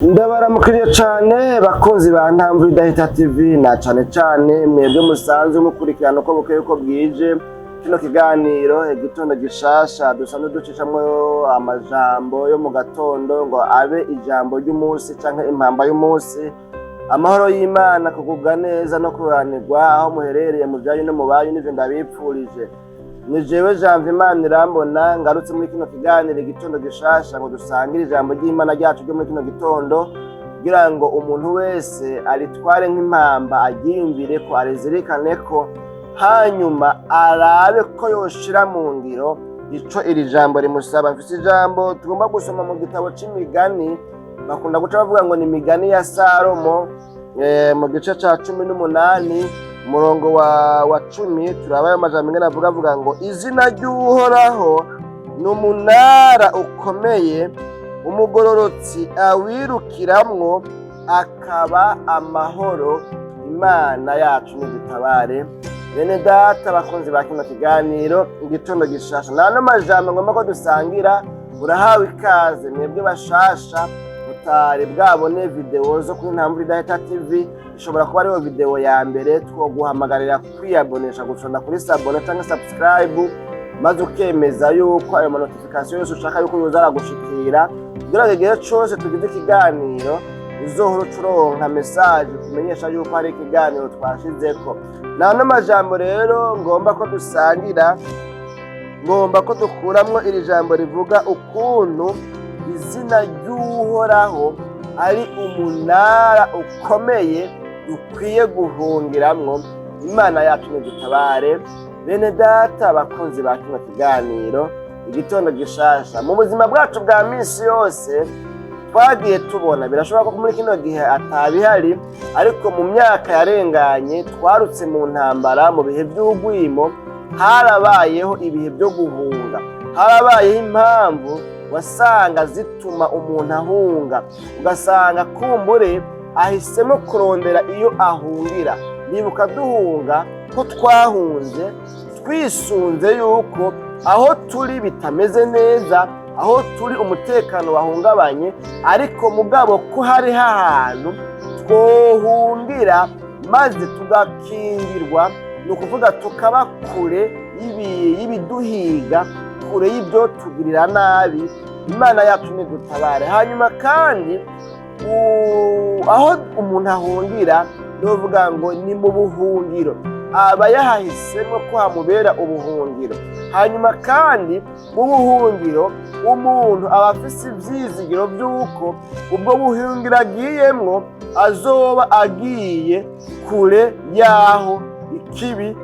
Ndabaramukiriye cane bakunzi ba Ntamvu Idahita TV, na cane cane mwebwe musanzwe mukurikirana uko bukeye uko bwije kino kiganiro Igitondo Gishasha, dusanzwe ducishamwo amajambo yo mu gatondo ngo abe ijambo ry'umunsi canke impamba y'umunsi. Amahoro y'Imana, kugubwa neza no kuranirwa aho muherereye mu vyanyu no mu banyu, nivyo ndabipfurije. Ni jewe Janvier Imana irambona, ngarutse muri kino kiganiro Igitondo Gishasha ngo dusangire ijambo ry'Imana ryacu ryo muri kino gitondo, kugira ngo umuntu wese aritware nk'impamba, aryiyumvire ko, arizirikane ko, hanyuma arabe ko yoshira mu ngiro ico iri jambo rimusaba. Mfise ijambo tugomba gusoma mu gitabo c'Imigani, bakunda guca bavuga ngo ni Imigani ya Salomo, mu gice ca 18, umurongo wa 10. Turaba ayo majambo ingene avuga. Avuga ngo: "Izina ry'Uhoraho ni umunara ukomeye, umugororotsi awirukiramwo akaba amahoro." Imana yacu nidutabare. Bene data bakunzi ba kino kiganiro Igitondo Gishasha, nano majambo ngomba ko dusangira. Urahawe ikaze mwebwe bashasha mutari bwabone video zo kuri Ntambwe Idahita TV. Ishobora kuba ariyo video ya mbere. Twoguhamagarira kwiyabonesha, gushonda kuri s'abonner canke subscribe, maze ukemeza yuko ayo ma notification yose ushaka yuko yoza aragushikira, kugira ngo igihe cose tugize ikiganiro uzohora uca uronka message kumenyesha yuko hari ikiganiro twashizeko. Nano majambo rero ngomba ko dusangira, ngomba ko dukuramwo iri jambo rivuga ukuntu izina ry'Uhoraho ari umunara ukomeye dukwiye guhungiramwo. Imana yacu nidutabare. Bene data bakunzi ba kino kiganiro Igitondo Gishasha, mu buzima bwacu bwa misi yose twagiye tubona, birashoboka ko muri kino gihe atabihari, ariko mu myaka yarenganye twarutse mu ntambara, mu bihe by'ugwimo, harabayeho ibihe byo guhunga, harabayeho impamvu wasanga zituma umuntu ahunga, ugasanga kumbure ahisemo kurondera iyo ahungira. Nibuka duhunga ko twahunze twisunze yuko aho turi bitameze neza, aho turi umutekano wahungabanye, ariko mugabo ko hariho ahantu twohungira maze tugakingirwa, ni ukuvuga tukaba kure y'ibiduhiga, kure y'ibyo tugirira nabi. Imana yacu nidutabare. Hanyuma kandi aho umuntu ahungira, novuga ngo ni mu buhungiro, aba yahahisemo ko hamubera ubuhungiro. Hanyuma kandi mu buhungiro umuntu aba afise ivyizigiro vy'uko ubwo buhungiro agiyemwo azoba agiye kure y'aho ikibi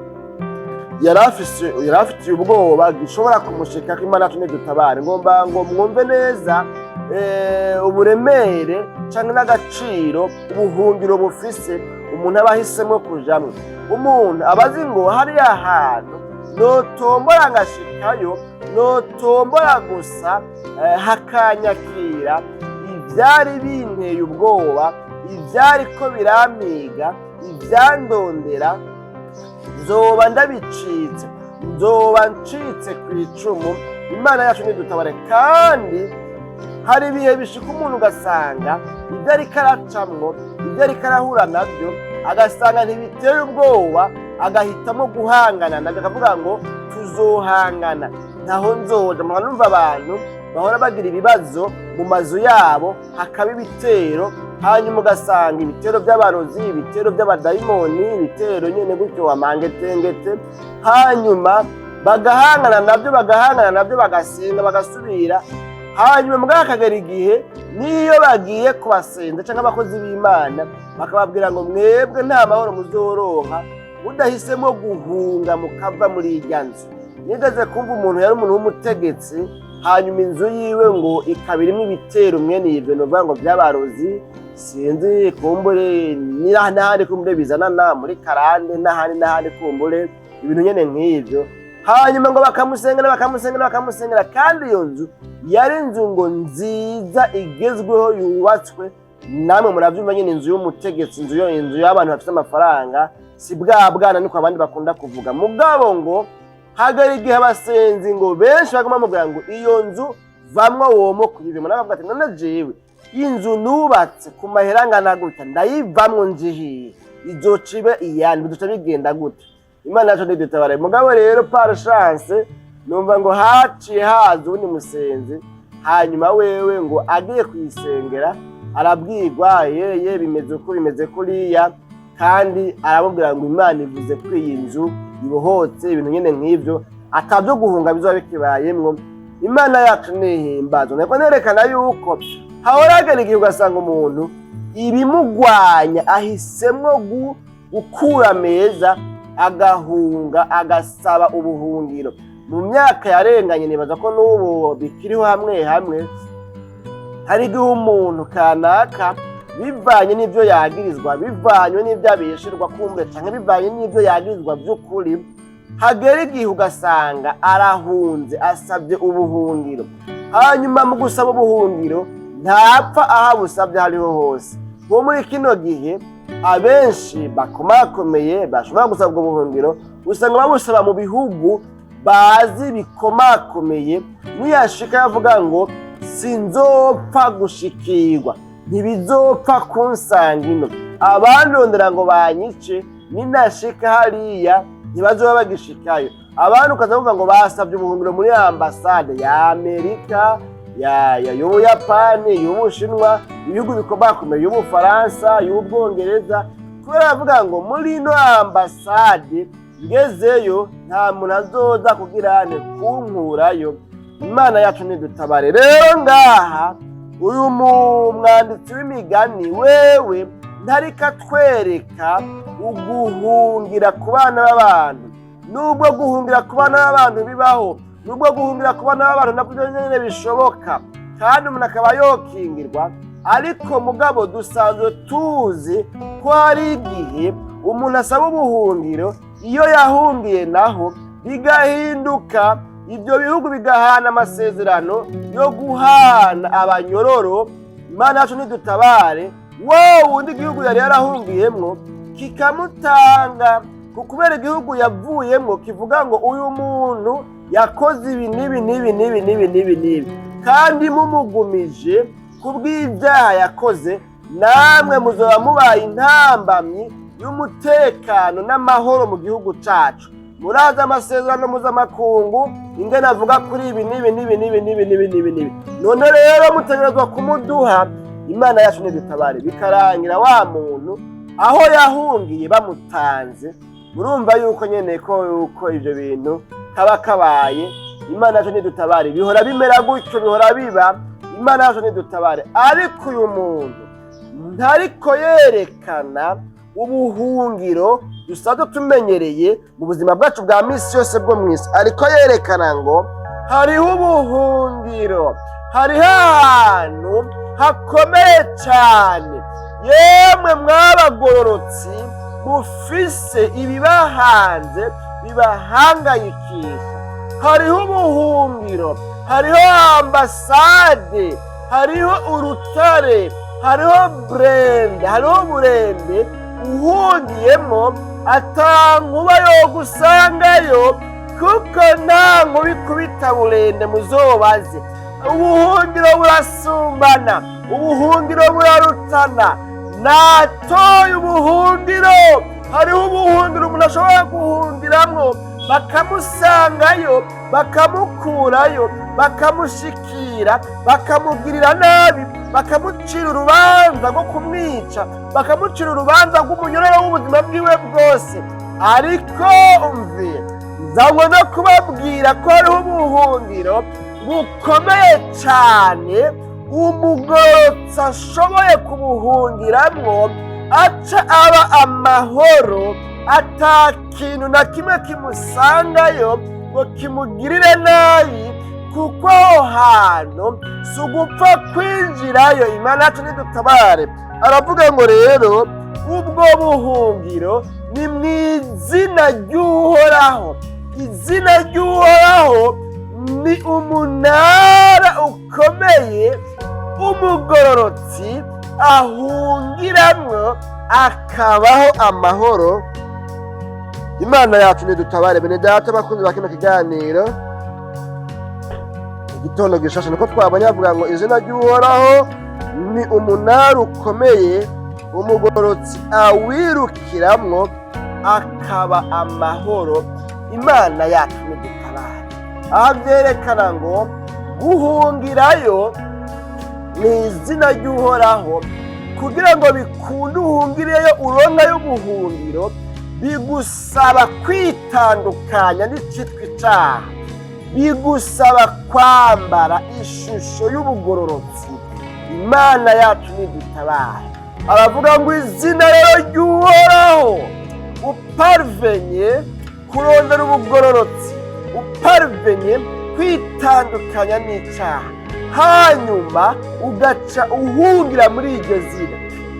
yari afise, yari afitiye ubwoba gishobora kumushikako. Imana yacu nidutabare. Ngomba ngo mwumve neza uburemere canke n'agaciro ubuhungiro bufise, umuntu aba ahisemo kujamwo. Umuntu aba azi ngo hariya hantu notombora ngashikayo, notombora gusa hakanyakira, ivyari binteye ubwoba, ivyari ko birampiga, ivyandondera, nzoba ndabicitse, nzoba ncitse ku icumu. Imana yacu nidutabare. Kandi hari ibihe bishika umuntu ugasanga ibyo ariko aracamwo, ibyo ariko arahura nabyo, agasanga ntibiteye ubwoba, agahitamo guhangana nabyo, akavuga ngo tuzohangana, ntaho nzoja. Muhora numva abantu bahora bagira ibibazo mu mazu yabo, hakaba ibitero, hanyuma ugasanga ibitero by'abarozi, ibitero by'abadayimoni, ibitero nyene gutyo wamangetengete, hanyuma bagahangana nabyo, bagahangana nabyo, bagasenga, bagasubira. Hanyuma mbwa hakagera igihe niyo bagiye kubasenza cyangwa abakozi b'Imana bakababwira ngo mwebwe nta mahoro muzoronka mudahisemo guhunga mukava muri irya nzu. Nigeze kumva umuntu yari umuntu w'umutegetsi, hanyuma inzu yiwe ngo ikaba irimo ibitero mwene ibyo, ni ukuvuga ngo by'abarozi, sinzi, kumbure n'ahandi, kumbure bizanana muri karande n'ahandi n'ahandi, kumbure ibintu nyene nk'ibyo. Hanyuma ngo bakamusengera, bakamusengera, bakamusengera, kandi iyo nzu yari inzu ngo nziza igezweho yubatswe, namwe muravyumva nyine, inzu y'umutegetsi, inzu yo inzu y'abantu bafite amafaranga, si bwa bwana niko abandi bakunda kuvuga. Mugabo ngo hagera igihe abasenzi ngo benshi baguma bamubwira ngo iyo nzu vamwo womo kuyivemo, nawe avuga ati none jewe Inzu nubatse ku mahera angana gutya, ndayivamwo njihiye, izoca ibe iyandi, bizoca bigenda gute? Imana yacu ntidutabare. Mugabo rero, par chance, numva ngo haciye haza uwundi musenzi. Hanyuma wewe ngo agiye kuyisengera, arabwirwa yeye bimeze uko bimeze kuriya, kandi aramubwira ngo Imana ivuze ko iyi nzu ibohotse, ibintu nyene nk'ivyo, atabyo guhunga bizoba bikibayemwo. Imana yacu nihimbazwa. Niko nerekana yuko hahora hagera igihe ugasanga umuntu ibimugwanya ahisemwo gukura meza, agahunga, agasaba ubuhungiro. Mu myaka yarenganye, nibaza ko n'ubu bikiriho hamwe hamwe, hari igihe umuntu kanaka, bivanye n'ibyo yagirizwa, bivanye n'ibyo abesherwa kumbure, canke bivanye n'ibyo yagirizwa by'ukuri, hagera igihe ugasanga arahunze, asabye ubuhungiro. Hanyuma mu gusaba ubuhungiro, ntapfa aho abusabye aho ariho hose. Nko muri kino gihe, abenshi bakomakomeye bashobora gusaba ubwo buhungiro, usanga babusaba mu bihugu bazi bikomakomeye. Niyashika yavuga ngo sinzopfa gushikirwa, ntibizopfa kunsanga ino, abandondera ngo banyice, ninashika hariya ntibazoba bagishikayo. Abandi ukaza bavuga ngo basabye ubuhungiro muri ambasade ya Amerika, ya y'Ubuyapani, y'Ubushinwa, ibihugu bikomakomeye, y'Ubufaransa, y'Ubwongereza, kubera bavuga ngo muri ino ambasade ngezeyo nta muntu azoza kugira ane kunkurayo. Imana yacu ntidutabare. Rero ngaha uyu mwanditsi w'imigani wewe ntariko atwereka uguhungira ku bana b'abantu, nubwo guhungira ku bana b'abantu bibaho, nubwo guhungira ku bana b'abantu nabyo nyine bishoboka kandi umuntu akaba yokingirwa. Ariko mugabo dusanzwe tuzi ko hari igihe umuntu asaba ubuhungiro, iyo yahungiye naho bigahinduka, ibyo bihugu bigahana amasezerano yo guhana abanyororo. Imana yacu ntidutabare. Wowe wundi igihugu yari yarahungiyemwo kikamutanga, ku kubera igihugu yavuyemwo kivuga ngo uyu muntu yakoze ibi n'ibi n'ibi n'ibi n'ibi n'ibi n'ibi, kandi mumugumije kubw'ibyaha yakoze, namwe muzoba mubaye intambamyi y'umutekano n'amahoro mu gihugu cacu. Murazi amasezerano mpuzamakungu ingene avuga kuri ibi n'ibi n'ibi n'ibi n'ibi n'ibi n'ibi n'ibi. None rero mutegerezwa kumuduha. Imana yacu ntidutabare. Bikarangira wa muntu aho yahungiye bamutanze. Murumva yuko nyene ko yuko ivyo bintu kaba kabaye. Imana yacu ntidutabare. Bihora bimera gutyo, bihora biba. Imana yacu ntidutabare. Ariko uyu muntu ntariko yerekana ubuhungiro dusanzwe tumenyereye mu buzima bwacu bwa misi yose bwo mu isi, ariko yerekana ngo hariho ubuhungiro, hariho ahantu hakomeye cyane. Yemwe mw'abagororotsi mufise ibibahanze bibahangayikisha, hariho ubuhungiro, hariho ambasade, hariho urutare, hariho burende, hariho burende uhungiyemo ata nkuba yo gusangayo, kuko nta nkuba ikubita burende. Muzobaze, ubuhungiro burasumbana, ubuhungiro burarutana. Natoye ubuhungiro. Hariho ubuhungiro umuntu ashobora guhungiramwo, bakamusangayo, bakamukurayo, bakamushikira, bakamugirira nabi, bakamucira urubanza rwo kumwica, bakamucira urubanza rw'umunyororo w'ubuzima bwiwe bwose. Ariko umve, nzanywe no kubabwira ko hariho ubuhungiro bukomeye cyane umugororotsi ashoboye kubuhungiramwo, aca aba amahoro, ata kintu na kimwe kimusangayo ngo kimugirire nabi, kuko aho hantu si ugupfa kwinjirayo. Imana yacu nidutabare. Aravuga ngo rero ubwo buhungiro ni mu izina ry'Uhoraho. Izina ry'Uhoraho ni umunara ukomeye, umugororotsi ahungiramwo akabaho amahoro. Imana yacu nidutabare. Bene data bakunzi ba kino kiganiro Igitondo Gishasha, niko twabonye bavuga ngo izina ry'Uhoraho Ni umunara ukomeye, umugororotsi awirukiramwo akaba amahoro. Imana yacu nidutabare. Aha byerekana ngo guhungirayo ni izina ry'Uhoraho. Kugira ngo bikunde uhungireyo, uronkayo ubuhungiro, bigusaba kwitandukanya n'icitwa icaha, bigusaba kwambara ishusho y'ubugororotsi. Imana yacu nidutabare. Aravuga ngo izina rero ry'Uhoraho, uparvenye kurondera ubugororotsi, uparvenye kwitandukanya n'icaha, hanyuma ugaca uhungira muri iryo zina,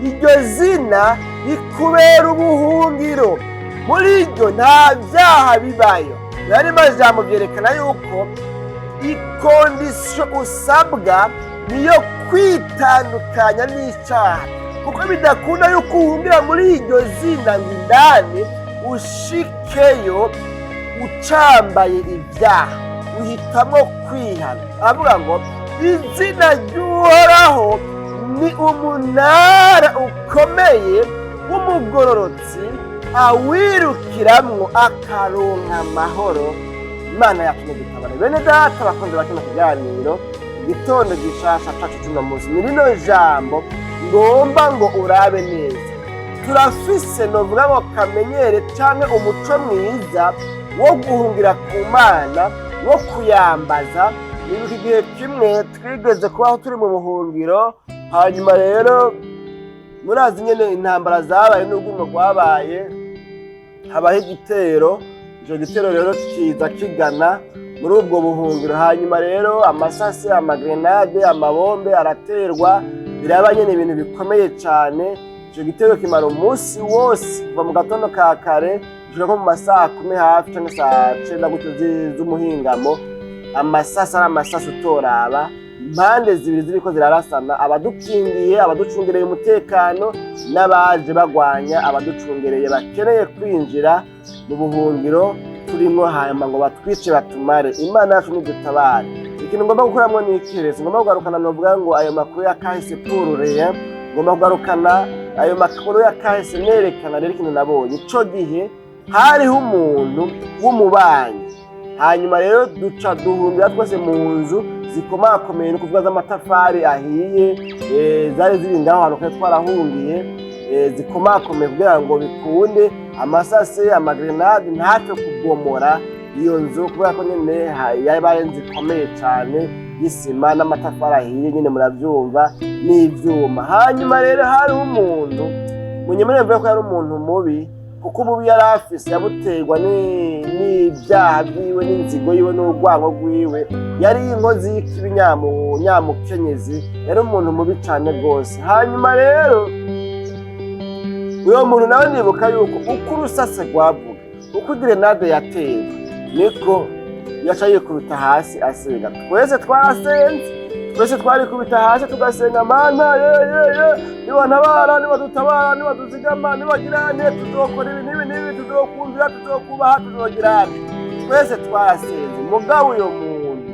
iryo zina rikubera ubuhungiro. Muri iryo nta byaha bibayo. Yari majambo byerekana yuko i condition usabwa niyo kwitandukanya n'icyaha, kuko bidakunda yuko uhungira muri iryo zina ngo indani ushikeyo ucambaye ibyaha. Uhitamo kwihana. Aravuga ngo izina ry'Uhoraho ni umunara ukomeye w'umugororotsi, awirukiramwo akaronka amahoro. Imana yacu nidutabare. Bene data bakunze bakino kiganiro Igitondo Gishasha cacu cuno munsi, ni rino jambo ngomba ngo urabe neza. Turafise, novuga ngo, kamenyere canke umuco mwiza wo guhungira ku Mana, wo kuyambaza. Nibuka igihe kimwe twigeze kubaho turi mu buhungiro. Hanyuma rero murazi nyene intambara zabaye n'urwimo rwabaye, habaho igitero. Ico gitero rero kiza kigana muri ubwo buhungiro. Hanyuma rero amasase, amagrenade, amabombe araterwa, biraba nyene ibintu bikomeye cane. Ico gitero kimara umunsi wose, kuva mu gatondo ka kare gushika nko mu masaha 10 hafi canke saa 9 gutyo z'umuhingamo. Amasasi ari amasasi utoraba, impande zibiri ziriko zirarasana, abadukingiye, abaducungereye umutekano, n'abaje bagwanya abaducungereye, bakeneye kwinjira mu buhungiro turimwo, hanyuma ngo batwice, batumare. Imana yacu nidutabare. Ikintu ngomba gukoramwo ni ikiherezo ngomba kugarukana, novuga ngo ayo makuru ya kahise purureye. Ngomba kugarukana ayo makuru ya kahise, nerekana rero ikintu nabonye ico gihe. Hariho umuntu w'umubanyi. Hanyuma rero duca duhungira twese mu nzu zikomakomeye, ni ukuvuga z'amatafari ahiye, zari ziri ngaho hantu twari twarahungiye, zikomakomeye, kugira ngo bikunde amasase, amagrenade ntapfe kubomora iyo nzu, kubera ko nyene yabaye inzu ikomeye cane y'isima n'amatafari ahiye nyene, muravyumva, n'ivyuma. Hanyuma rero hariho umuntu munyemere mvuge ko yari umuntu mubi, kuko ububi yari afise yabuterwa n'ibyaha byiwe, n'inzigo yiwe, n'urwango rwiwe. Yari inkozi y'ikibi, nyamukenyezi, yari umuntu mubi cane rwose. Hanyuma rero uyo muntu nawe nibuka yuko uko urusase rwavuga, uko grenade yaterwa, niko yaca yikubita hasi asenga. Twese twarasenze, twese twarikubita hasi tugasenga: "Mana ye ye ye, niwantabara, niwadutabara, niwaduzigama, niwagirane, tuzokora ibi n'ibi n'ibi, tuzokumvira, tuzokubaha, tuzogirane." Twese twarasenze. Mugabo uyo muntu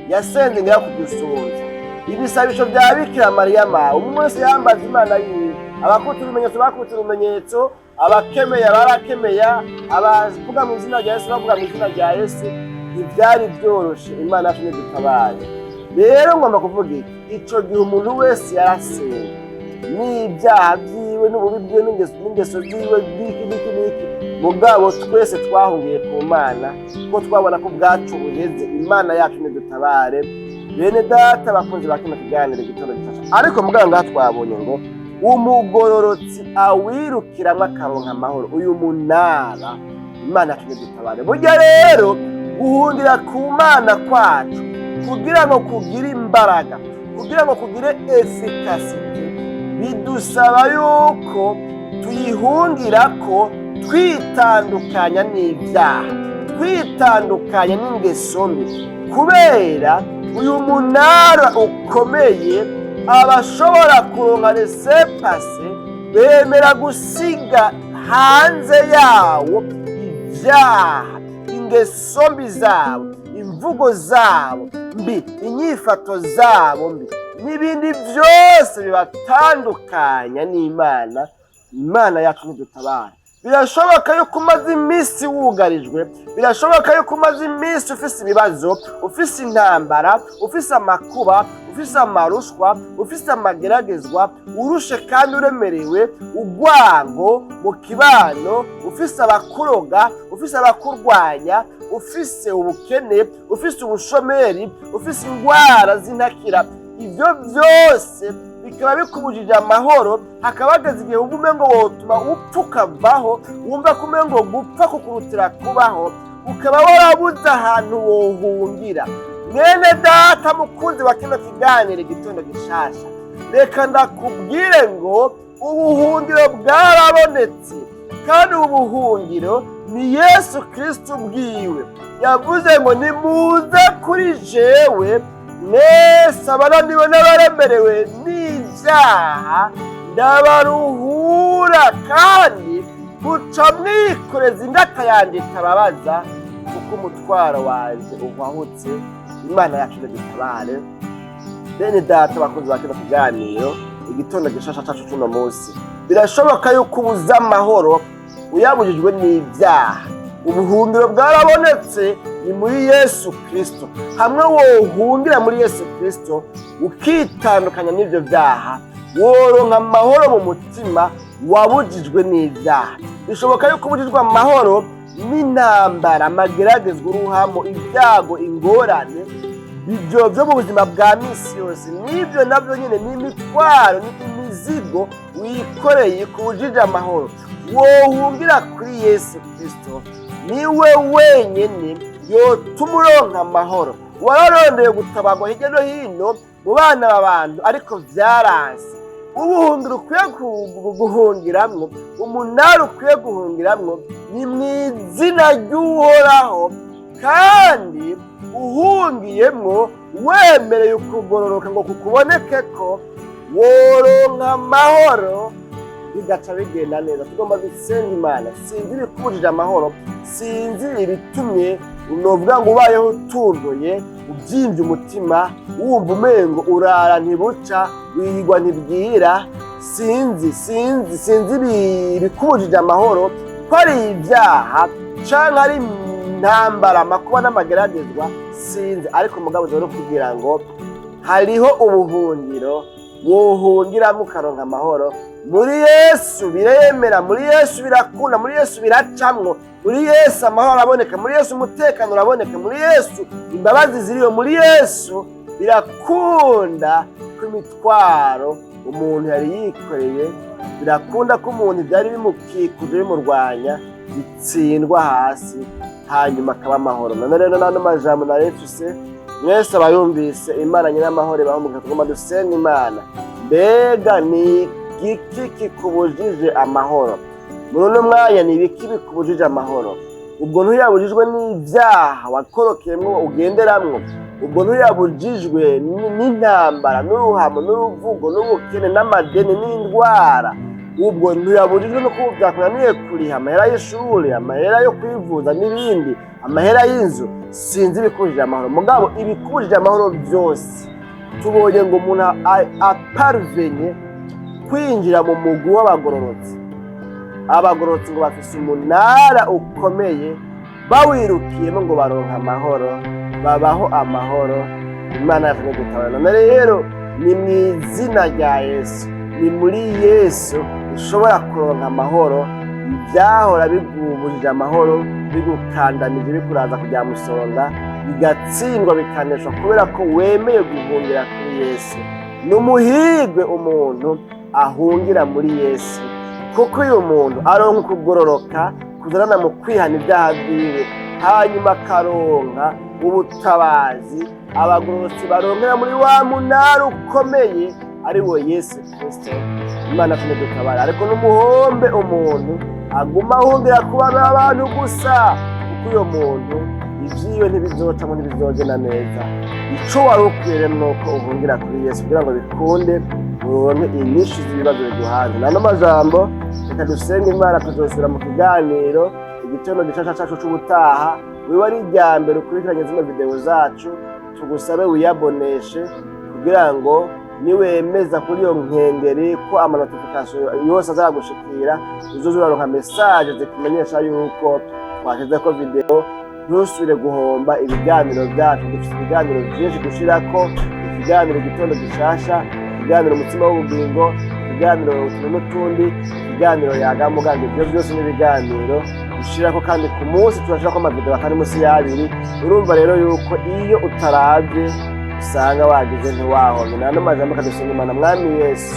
yasenze ngira kudusoza ibisabisho bya Bikira Mariya mawe. Umwe wese yambaza Imana yiwe. Abakutse urumenyetso bakutse urumenyetso, abakemeya barakemeya, abavuga mu izina rya Yesu bavuga mu izina rya Yesu. Ntibyari byoroshe. Imana yacu ntidutabare. Rero ngomba kuvuga iki: ico gihe umuntu wese yarasenga n'ibyaha byiwe, n'ububi bwiwe, n'ingeso ziwe, n'iki n'iki n'iki. Mugabo twese twahungiye ku Mana, kuko twabona ko ubwacu buheze. Imana yacu ntidutabare. Bene data bakunzi ba kino kiganiro Igitondo Gishasha, ariko mugabo ngaha twabonye ngo umugororotsi awirukiramwo akaronka amahoro. Uyu munara, Imana yacu ntidutabare. Burya rero guhungira ku Mana kwacu, kugira ngo kugire imbaraga, kugira ngo kugire efficacité, bidusaba yuko tuyihungirako twitandukanya n'ibyaha, twitandukanya n'ingeso mbi, kubera uyu munara ukomeye, abashobora kuronka laissez-passer bemera gusiga hanze yawo ibyaha, ingeso mbi zabo, imvugo zabo mbi, inyifato zabo mbi. N'ibindi byose bibatandukanya n'Imana. Imana yacu ntidutabara. Birashoboka yuko umaze iminsi wugarijwe, birashoboka yuko umaze iminsi ufise ibibazo, ufise intambara, ufise amakuba, ufise amarushwa, ufise amageragezwa, urushe kandi uremerewe, urwango mu kibano, ufise abakuroga, ufise abakurwanya, ufise ubukene, ufise ubushomeri, ufise indwara z'intakira. Ibyo byose bikaba bikubujije amahoro. Hakaba hageze igihe wumva umengo wotuma upfa ukavaho, wumva ko umengo gupfa kukurutira kubaho, ukaba warabuze ahantu wohungira. Mwene data mukunzi wa kino kiganiro Igitondo Gishasha, reka ndakubwire ngo ubuhungiro bwarabonetse, kandi ubu buhungiro ni Yesu Kristo ubwiwe. Yavuze ngo: "Nimuze kuri jewe mwese abananiwe n'abaremerewe n'ibyaha, ndabaruhura, kandi muca mwikoreza ingata yanjye itababaza, kuko umutwaro wanjye uhwahutse." Imana yacu idutabare. Bene data bakunzi ba kino kiganiro Igitondo Gishasha cacu c'uno munsi, birashoboka yuko ubuze amahoro uyabujijwe n'ibyaha. Ubuhungiro bwarabonetse, ni muri Yesu Kristo. Hamwe wohungira muri Yesu Kristo, ukitandukanya n'ibyo byaha, woronka amahoro mu mutima wabujijwe n'ibyaha. Bishoboka yuko ubujijwe amahoro n'intambara, amageragezwa, uruhamo, ibyago, ingorane, ibyo byo mu buzima bwa misi yose. N'ibyo nabyo nyine ni imitwaro, ni imizigo wikoreye ikubujije amahoro. Wohungira kuri Yesu Kristo, niwe wenyine yotuma uronka amahoro. Wararondeye gutabarwa hirya no hino mu bana b'abantu, ariko byaranse. Ubuhungiro ukwiye guhungiramwo, umunara ukwiye guhungiramwo, ni mu izina ry'Uhoraho. Kandi uhungiyemwo, wemereye ukugororoka ngo kukuboneke, ko woronka amahoro, bigaca bigenda neza. Tugomba gusenga Imana. Sinzi ibikubujije amahoro, sinzi ibitumye novuga ngo ubayeho utuntuye, ubyimbye umutima, wumva umengo urara ntibuca, wiyigwa ntibwira. Sinzi, sinzi, sinzi ibikubujije amahoro, ko ari ibyaha canke ari intambara, amakuba n'amageragezwa, sinzi. Ariko mugabo rero, kugira ngo hariho ubuhungiro wohungiramo ukaronka amahoro muri Yesu. Biremera muri Yesu, birakunda muri Yesu, biracamwo muri Yesu. Amahoro araboneka muri Yesu, umutekano uraboneka muri Yesu, imbabazi ziriyo muri Yesu. Birakunda ko imitwaro umuntu yari yikoreye, birakunda ko umuntu byari bimukikuje bimurwanya bitsindwa hasi, hanyuma akaba amahoro. None rero n'ano majambo nari mfise, mwese abayumvise, Imana nyir'amahoro ibahe. Tugomba dusenga Imana. Mbega ni igiki kikubujije amahoro muri uno mwanya? Ni ibiki bikubujije amahoro? Ubwo ntuyabujijwe n'ibyaha wakorokeyemwo ugenderamwo? Ubwo ntuyabujijwe n'intambara, n'uruhamo, n'uruvugo, n'ubukene, n'amadeni, n'indwara? Ubwo ntuyabujijwe no kuba byakunaniye kuriha amahera y'ishuri, amahera yo kwivuza n'ibindi, amahera y'inzu? Sinzi ibikubujije amahoro. Mugabo ibikubujije amahoro byose, tubonye ngo umuntu aparvenye kwinjira mu mugwi w'abagororotsi. Abagororotsi ngo bafise umunara ukomeye, bawirukiyemo ngo baronka amahoro, babaho amahoro. Imana yacu gutabara. None rero ni mu izina rya Yesu, ni muri Yesu ushobora kuronka amahoro. Ibyahora bigubujije amahoro, bigukandamije, bikuraza kujya musonga, bigatsindwa, bikaneshwa, kubera ko wemeye guhungira kuri Yesu. Ni umuhirwe umuntu ahungira muri Yesu, kuko uyu muntu aronka ukugororoka kuzanana mu kwihana ibyaha byiwe, hanyuma akaronka ubutabazi abagororotsi baronkera muri wa munara ukomeye, ari wo Yesu Kristo. Imana dutabara. Ariko n'umuhombe umuntu aguma ahungira kuba abantu gusa, kuko uyo muntu ibyiwe ntibizocamo, ntibizogenda neza. Ico wari ukwiye rero ni uko uhungira kuri Yesu, kugira ngo bikunde uronke inyishu z'ibibazo biguhanze. Nano majambo, reka dusenge Imana. Tuzosubira mu kiganiro Igitondo Gishasha cacu c'ubutaha. Wiwe ari irya mbere ukurikiranye zino video zacu, tugusabe wiyaboneshe kugira ngo Niwemeza kuri iyo nkengeri ko ama notification yose azagushikira, uzoza uraronka message zikumenyesha yuko twashizeko video, ntusubire guhomba ibiganiro byacu. Dufite ibiganiro byinshi dushirako: ikiganiro Igitondo Gishasha, ikiganiro Umutsima w'Ubugingo, ikiganiro Utuntu n'Utundi, ikiganiro Yaga Muganga. Ibyo byose ni ibiganiro dushirako, kandi ku munsi turashirako ama video atari munsi y'abiri. Urumva rero yuko iyo utaravye usanga wagize ntiwahomye. Nano majambo kadusenga Imana. Mwami Yesu,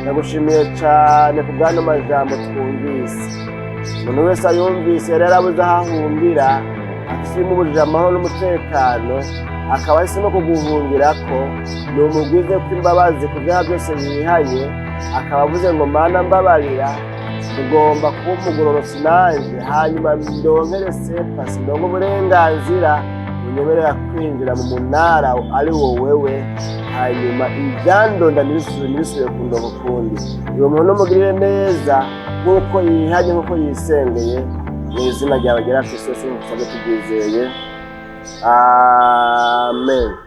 ndagushimiye cane ku bw'ano majambo twumvise. Umuntu wese ayumvise yari yarabuze aho ahungira, afise ibimubujije amahoro n'umutekano, akaba ahisemo kuguhungirako, ni umugwize ko imbabazi ku vyaha byose yihanye, akaba avuze ngo: "Mana, mbabarira, ugomba kuba umugororotsi nanje, hanyuma ndonke laissez-passer, ndonke uburenganzira bunyemerera kwinjira mu munara ari wo wewe, hanyuma ivyandonda ntibisubire kundonka ukundi." Uwo muntu numugirire neza nk'uko yihanye, nk'uko yisengeye. Mu izina ryawe ryera Kristo Yesu, nkusabye tubyizeye, amen.